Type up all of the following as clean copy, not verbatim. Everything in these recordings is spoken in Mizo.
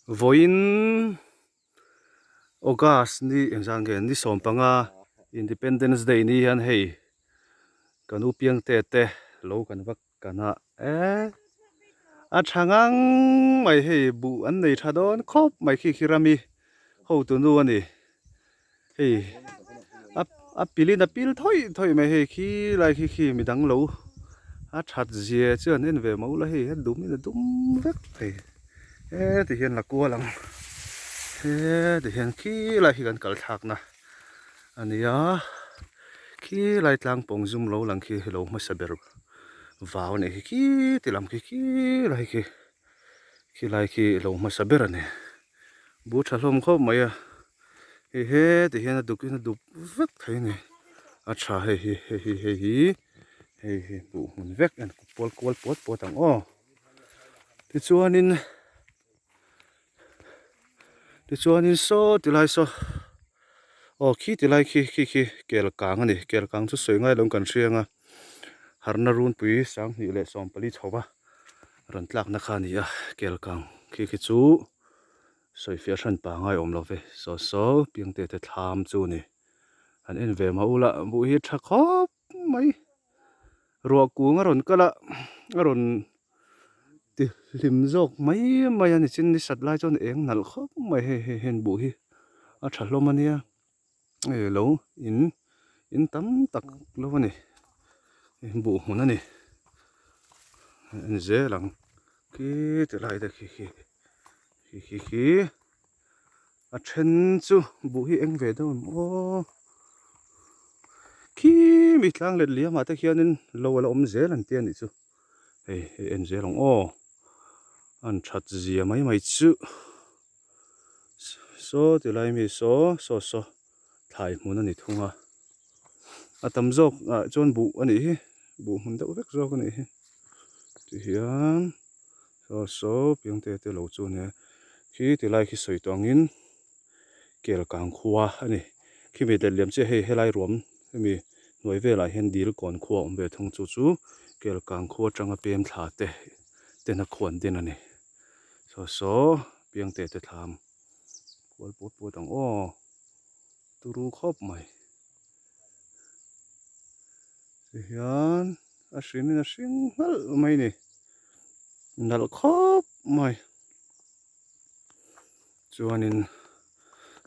Vawiin August ni engzah nge ni sawmpanga Independence Day ni hian hei kan u Piangte te lo kan va kan a e a tha ngang mai hei buh an nei tha dawn khawp mai khi khi rami hotu nu a ni. Hei a a pilin a pil thawih thawih mai hei khi lai khi khi midang lo a that zia chu an en ve mo la hei a dum in a dum vek thei heti hian la kual ang heti hian khi lai hi kan kal thlak na a nia khi lai tlang pawng zum lo lang khi lo hmasa ber vau a nih khi khi ti lam khi khi lai khi khi lai khi lo hmasa ber a ni. Bu tha hlawm khawp mai a hei heti hian a duk in a dup vek thei a ni a tha hei hi hei hi hei hi hei hi buh hmun vek en kual kual puat puat ang aw tichuanin tichuanin saw ti lai saw aw khi ti lai khi khi khi kel kang a ni kel kang chu sawi ngai lo in kan hria ang a harna runpui sanghnih leh sawmpali chho va. Rawn tlakna kha a ni a, kel kang khi khi chu sawifiah hran pa ngai awm lo ve, saw saw Piangte te thlam chu a ni. Han en ve mah ula buh hi a tha khawp mai, ruah kung a rawn kal a, a rawn ti hlim zawk mai mai a ni chin ni sat lai chuan eng nalh khawp mai hei hei heng buh hi a tha hlawm a nia. Hei lo in in tam tak lo a ni buh hmun a ni en zel ang khi ti lai te khi khi khi khi khi a then chu buh hi eng ve deuh ang aw khi mi tlang let liam ah te khianin lo a la awm zel an ti a nih chu hei hei en zel ang aw an that zia mai mai chu. Saw ti lai mi saw saw saw thlai hmun a ni thung a a tam zawk ah chuan buh a nih hi buh hmun deuh vek zawk a nih hi tihian saw saw piangte te lo chu a nia khi ti lai khi sawi tawh angin kel kang khua a ni khimi let liam chiah hei helai ruam hemi hnuai velah hian dil kawn khua a awm ve thung chu chu kel kang khua atanga pem thla te tena khuan din a ni. Saw saw Piangte te thlam kual puat puat ang aw turu khawp mai ti hian a hrin in a hring hnalh mai a ni nalh khawp mai chuanin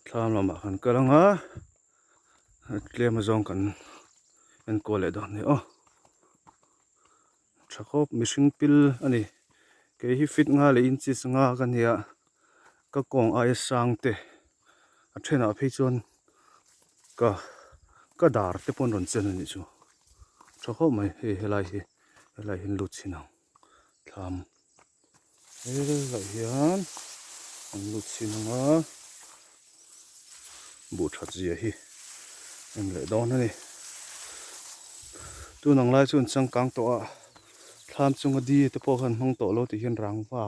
thlam lamah kan kal ang a tlem azawng kan enkawl leh dawn a ni aw. Tha khawp mihring pil a ni. Kei hi fit nga leh inches nga ka nia ka kawng aia sang te a thenah phei chuan ka ka dar te pawh an rawn chen a nih chu. Tha khawp mai hei helai hi helai hi an lut chhin ang thlam helai hian an lut chhin ang a buh that zia hi en leh dawn a ni. Tun ang lai chuan changkang tawh a thlam chunga di te pawh khan hmang tawh lo tih hian rangva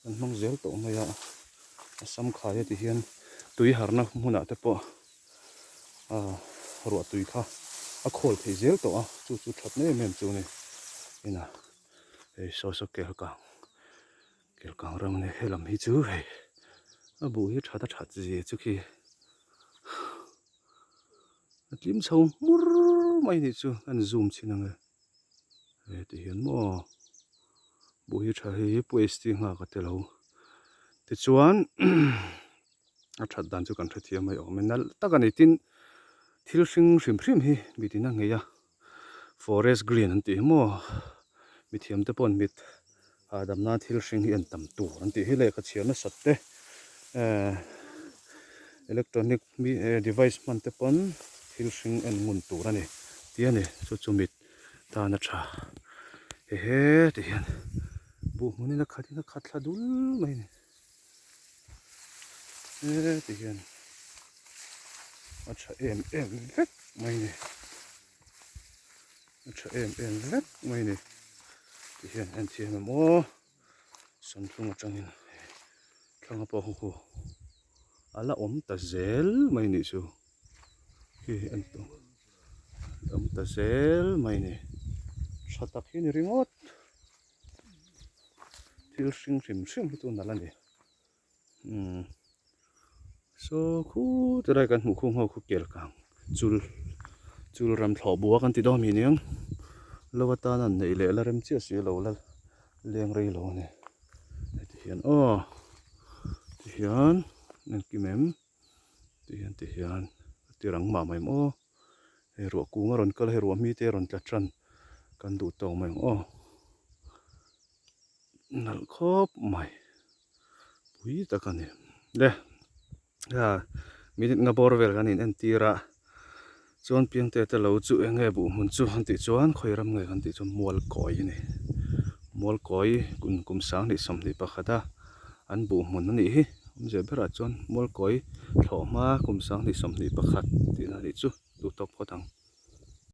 an hmang zel tawh mai a a sam khai a ti hian tui harna hmunah te pawh ah ruah tui kha a khawl thei zel tawh a chu chu thatna em em chu a ni inah hei saw saw kel kang. Kelkang ram ania helam hi chu hei a buh hi that a that zia chu khi a tlim chho hmur mai anih chu a ni zoom chhin ang e he ti hian maw buh hi tha hei hi paste nghak a telo tichuan a that dan chu kan hrethiam mai awm e nalh tak a ni tin thil hring hrim hrim hi mitin a ngei a. Forest green an tih hi maw mithiam te pawh an mit hahdam nan thil hring hi en tam tur an tih hi lehkha chhiar nasat te ehh electronic device hman te pawn thil hring en ngun tur a ni tih a ni chu chu mit tan a tha hehe ti hian buh hmun in a khat in a khat thla dul mai a ni. Heti hian a tha em em vek mai ni a tha em em vek mai ni ti hian en thiam em aw samthlung atangin thlanga pawh hu a la awm ta zel mai nih chu khi en tawh awm ta zel mai ni tha tak hi ni ringawt. Thil hring hrim hrim hi chu nalh a ni. Umm saw khu ti lai kan hmuh khung ho khu kel kang chul chul ram thlawh bua kan ti dawn mi aniang lo atan an neih leh la rem chiah si lo la leng rei lo a ni heti hian aw ti hian engkim em ti hian ti hian a ti rang mah mai maw hei ruah kung a rawn kal a hei ruah hmi te a rawn tla tan kan duh tawk mai ang aw. Nalh khawp mai pui tak a ni le a minute nga bawr vel kan in entir a chuan piangte te lo chu eng nge buh hmun chu an tih chuan khawi ram nge kan tih chuan mualkawi a ni mualkawi kum kum sanghnih 21 a an buh hmun a nih hi awmzia berah chuan mualkawi thlawh hma kum 2021 tihna a nih chu duh tawk phawt ang.